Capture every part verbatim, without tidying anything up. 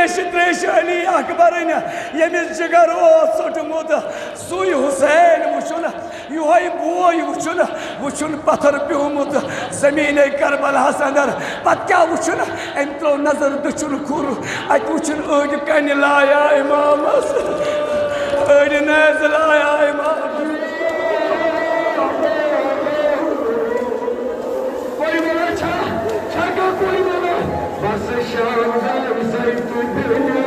تریش، تریش علی اکبرن، ییٚمِس جگر اوس ژوٚٹمُت، سُے حسین وٕچھُن، یِہوٚے بوے وٕچھُن، وٕچھُن پتھر پیومُت زمین کربلاہس اندر۔ پتہٕ کیٛاہ وٕچھُن؟ أمۍ ترٲو نظر دٔچھُن کھُر، اتہِ وٕچھُن أڑۍ کنہِ لایا امامس، أڑۍ نیزٕ لایا امامس۔ کوئی بولا چھا؟ چھا کانٛہہ کوئی بولا؟ بس شام زال زاید تُہۍ دِلہِ۔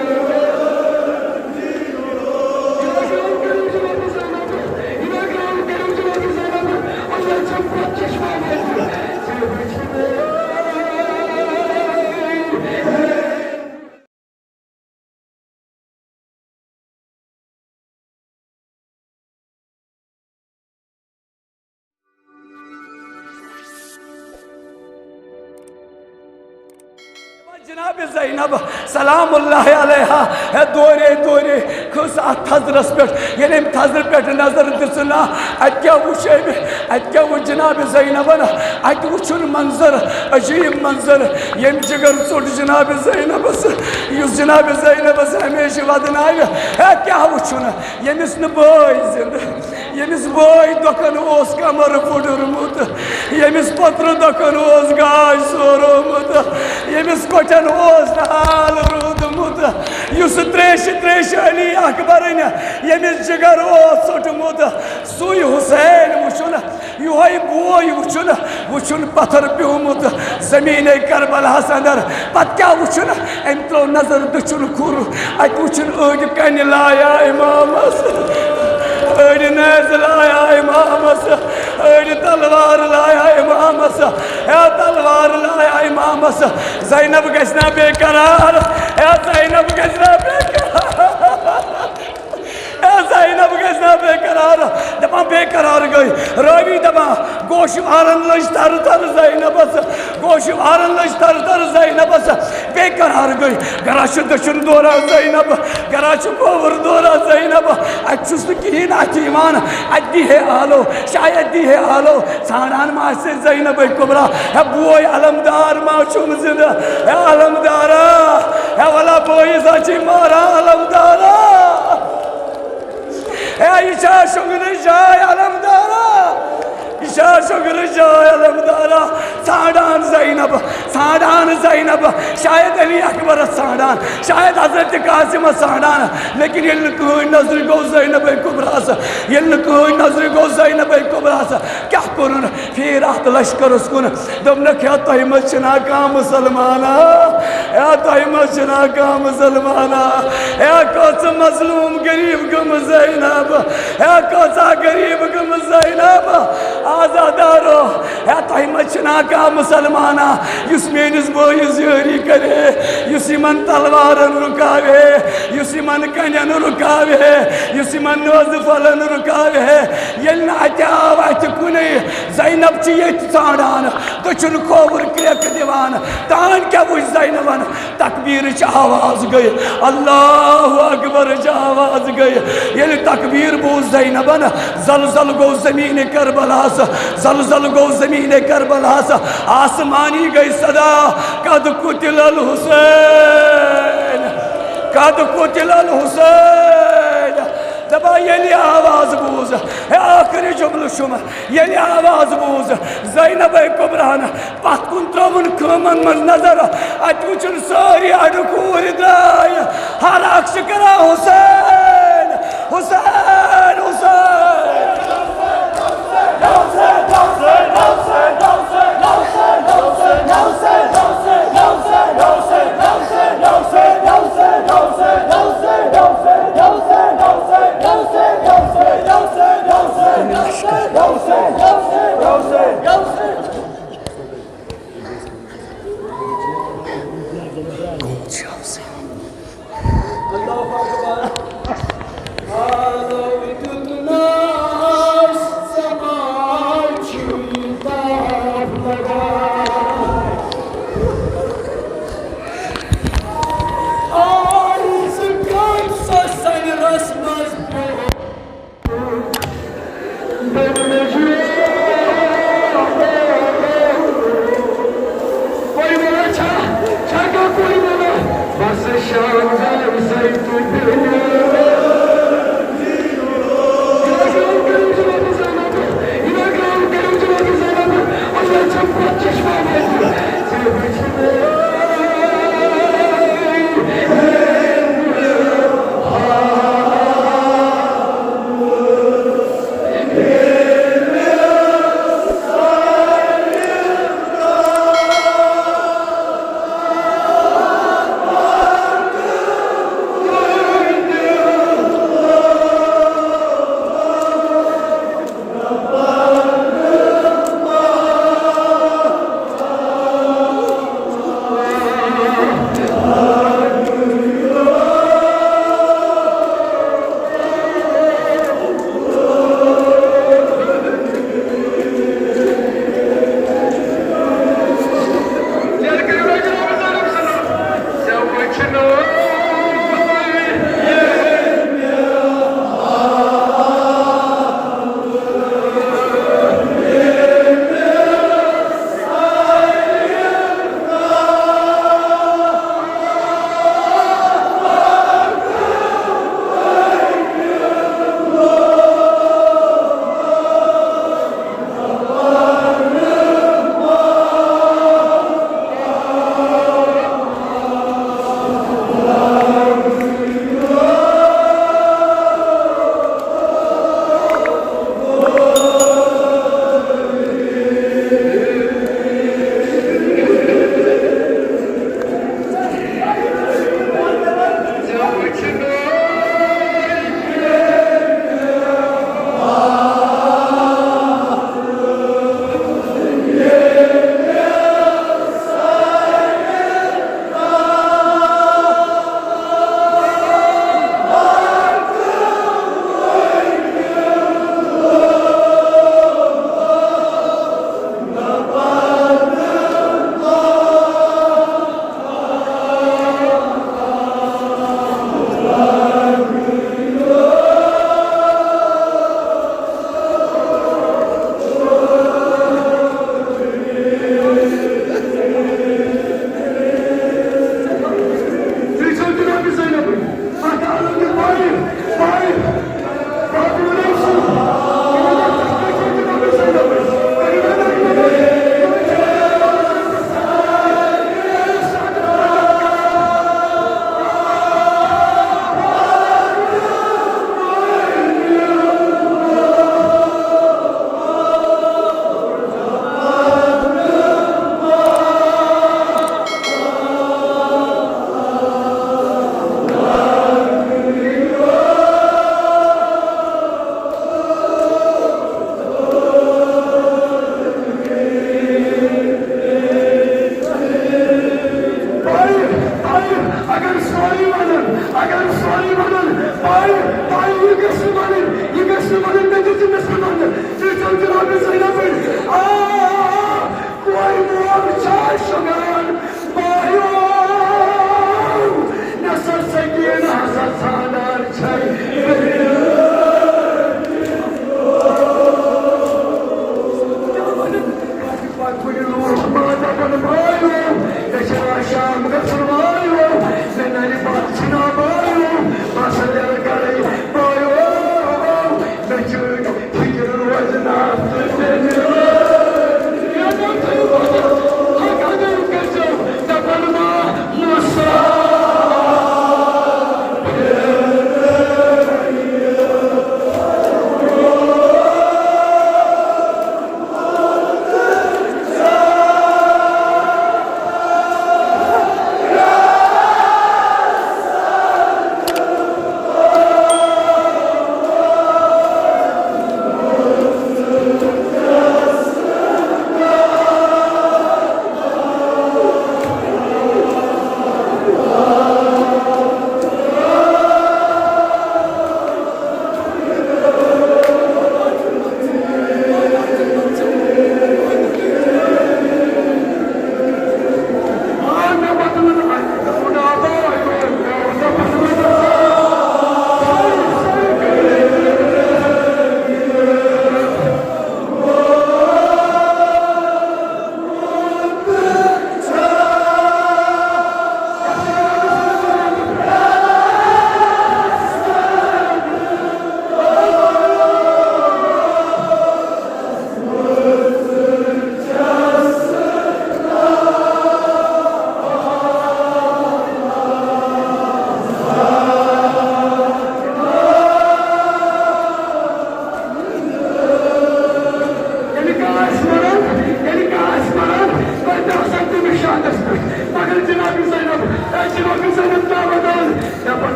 جناب زینب سلام اللہ علیہا، ہے دورے دورے کھٔژ اتھ تھزرس پٮ۪ٹھ۔ ییٚلہِ أمۍ تھزرٕ پٮ۪ٹھ نظر دِژ نا، اتہِ کیٛاہ وُچھ أمۍ؟ اتہِ کیٛاہ وُچھ جناب زینبن؟ اتہِ وُچھُن منظر، عجیب منظر، ییٚمۍ جگر ژوٚٹ جناب زینبس، یُس جناب زینبس ہمیشہِ ودناوِ۔ ہے کیٛاہ وُچھُن؟ ییٚمِس نہٕ بٲے زِندٕ، ییٚمِس بٲے دۄکھن اوس کمر پھُٹرمُت، ییٚمِس پۄترٕ دۄکھن اوس گاش سورومُت، ییٚمِس کۄٹھٮ۪ن اوس نال روٗدمُت، یُس تریشہِ تریشہِ علی اکبرٕنۍ ییٚمِس جگر اوس ژوٚٹمُت، سُے حسین وٕچھُن، یِہوٚے بوے وٕچھُن، وٕچھُن پتھر پیومُت زمین کربلاہس اندر۔ پتہٕ کیٛاہ وٕچھُن؟ أمۍ ترٲو نظر دٔچھُن کھُر، اتہِ وٕچھُن أڑۍ کنہِ لایا امامس، أڑۍ نیزٕ لایا امامس، أڑۍ تلوار لایا امامس۔ ہے تلوار لایا امامس۔ زینب گژھِ نا بے قرار؟ ہے زینب گژھِ نا بے قرار؟ اے زینب گژھِ نا بے قرار۔ دپان بے قرار گٔے۔ رٲوی دپان گوش وارن لٔج تھر تھر زینبس۔ گوش وارن لٔج تھر تھر زینبس۔ بے قرار گٔے۔ گرا چھُ دٔچھُن دوران زینب، گرا چھُ کھووُر دوران زینب۔ اتہِ چھُس نہٕ کِہیٖنۍ اتھِ یِوان۔ اتہِ دی ہے آلو، شاید دی ہے آلو۔ ژھانڈان ما آسہِ زینب کبریٰ؟ ہے بوے علمدار ما چھُم زندٕ؟ ہے علمدارا، ہے ولا بٲیِس ہا چھِ ماران علمدارا۔ ہے یہِ چھا شۄنٛگنٕچ جاے علمدارا؟ یہِ چھا شۄنٛگنٕچ جاے علمدارا؟ ژھانڈان زینب، ژھانڈان زینب، شاید علی اکبرس ژھانڈان، شاید حضرت قاسمس ژھانڈان، لیکن ییٚلہِ نہٕ کٕہٕنۍ نظرِ گوٚو زینب کبریٰ ہس، ییٚلہِ نہٕ کٕہٕنۍ نظرِ گوٚو زینب کبریٰ ہس، کیٛاہ کوٚرُن؟ پھیٖر اتھ لشکرس کُن، دوٚپنکھ، ہے تۄہہِ منٛز چھِنا کانٛہہ مُسلمانا؟ ہے تۄہہِ منٛز چھِنا کانٛہہ مُسلمانا؟ ہے کۭژ مظلوم غریب گٔمٕژ زینب، ہے کۭژاہ غریب گٔمٕژ زینب۔ عزادارو، ہے تۄہہِ منٛز چھِنا کانٛہہ مُسلمانا یُس میٲنِس بٲیِس یٲری کرِ، یُس یِمن تلوارن رُکاوِ، یُس یِمن کنٮ۪ن رُکاوِ، یُس یِمن نوزٕ پھلن رُکاوِ؟ ییٚلہِ نہٕ اتہِ آو اتھِ کُنے، زینب چھِ ییٚتہِ ژھانڈان، دٔچھُن کھووُر کرٛیکہٕ دِوان۔ تان کیٛاہ وُچھ زینبن؟ تکبیرٕچ آواز گٔے، اللہ اکبرٕچ آواز گٔے۔ ییٚلہِ تکبیر بوٗز زینبن، زلزل گوٚو زمین کربلاہس، زلزل گوٚو زمین کربلاہس۔ آسمانی گٔے صدا، قد قتل الحسین، قد قتل الحسین۔ دپان ییٚلہِ یہِ آواز بوٗز، ہے ٲخری جملہٕ چھُم، ییٚلہِ آواز بوٗز زینب کبریٰ ہن، پتھ کُن ترٲوٕن خۭمن منٛز نظر، اتہِ وُچھُن سٲری اڈٕ کوٗرۍ درٛاے، ہر اکھ چھِ کران حسین، حسین، حسین۔